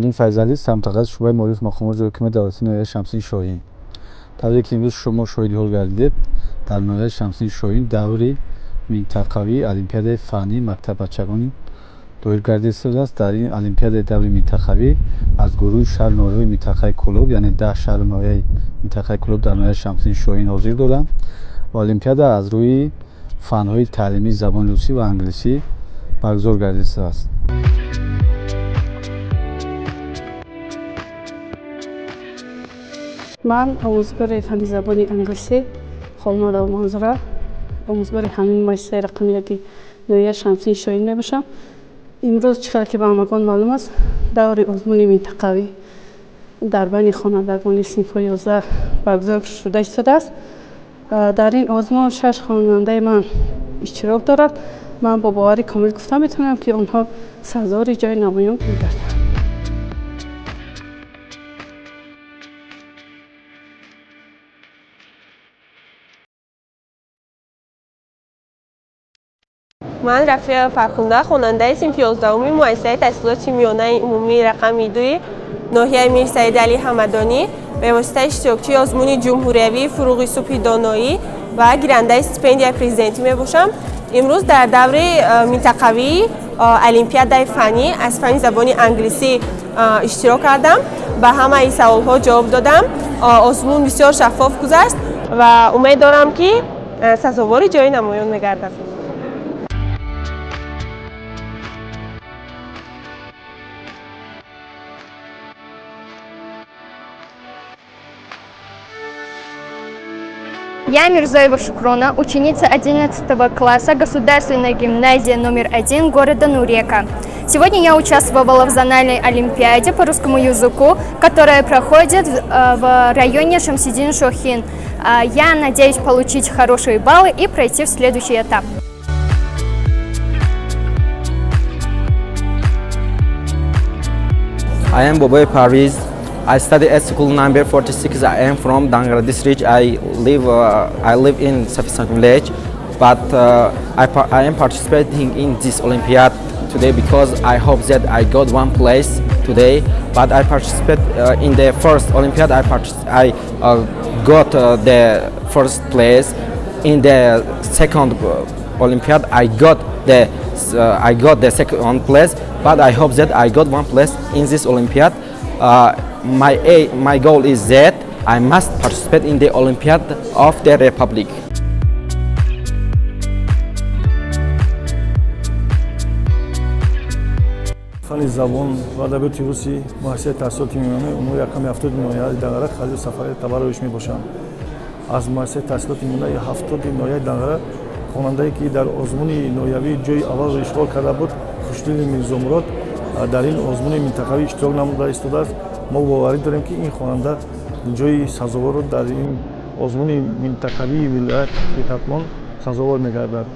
Камолиддин Файзалӣ, сармутахассис шӯъбаи маориф мақомоти ҳокимияти давлатии ноҳияи Шамсиддин Шоҳин. Тавре ки имрӯз шумо шоҳиди ҳол гардидед, дар ноҳияи Шамсиддин Шоҳин даври минтақавии олимпиадаи фаннии мактаббачагони доир гардида истодааст. Дар ин олимпиадаи даври минтақавӣ аз гурӯҳи шаҳру ноҳияҳои минтақаи Кӯлоб, яъне 10 шаҳру ноҳияи минтақаи Кӯлоб дар ноҳияи Шамсиддин Шоҳин ҳозир доранд ва олимпиада аз рӯи фанҳои таълимии забони русӣ ва англисӣ баргузор гардида истодааст. Ман омӯзгори фанни забони англисӣ Холмадова Манзура, омӯзгори ҳамин муассисаи рақами яки ноҳияи Шамсиддин Шоҳин мебошам. Имрӯз чӣ қадар ки ба ҳамагон маълум аст, даври озмуни минтақавӣ дар байни хонандагони синфҳои 11 баргузор шуда истодааст. Дар ин озмун 6 хонандаи ман иштирок дорад. Ман бо бовари комил гуфта метавонам, ки онҳо сазовори ҷои намоён мегарданд. Ман Рафиа Фархунда, хонандаи синфи 11-уми муассисаи таҳсилоти миёнаи умумии рақами 2 ноҳияи Мирсаид Алӣ Ҳамадонӣ, бевоситаи иштирокчии озмуни ҷумҳуриявии фуруғи субҳи доноӣ ва гирандаи стипендияи президентӣ мебошам. Имрӯз дар даври минтақавии олимпиадаи фаннӣ аз фанни забони англисӣ иштирок кардам, ба ҳамаи саволҳо ҷавоб додам. Озмун бисёр шаффоф гузашт ва умед дорам, ки сазовори ҷои намоён мегардам. Я Мирзоева Шукрона, ученица 11 класса Государственной гимназии номер 1 города Нурека. Сегодня я участвовала в зональной олимпиаде по русскому языку, которая проходит в районе Шамсиддин Шохин. Я надеюсь получить хорошие баллы и пройти в следующий этап. I am Boboy Parviz. I study at school number 46. I am from Dangara district. I live in Safisan village, but I am participating in this Olympiad today because I hope that I got one place today. But I participate in the first Olympiad. I got the first place. In the second Olympiad, I got the second place. But I hope that I got one place in this Olympiad. My goal is that I must participate in the Olympiad of the Republic. Фанни забон ва адабиёти русӣ муассисаи таҳсилоти миёнаи умумии рақами 70 ноҳияи Данғара Халил Сафари Табарович мебошам. Аз муассисаи таҳсилоти миёнаи 70 ноҳияи Данғара хонандае, ки дар озмуни ноҳиявӣ ҷои аввалро ишғол карда буд, Хушдили Мирзомурод, дар ин озмуни минтақавӣ иштирок намуда истодааст. Мо боварӣ дорем, ки ин хонанда ҷои сазоворро дар ин озмуни минтақавии вилояти Хатлон сазовор мегардад.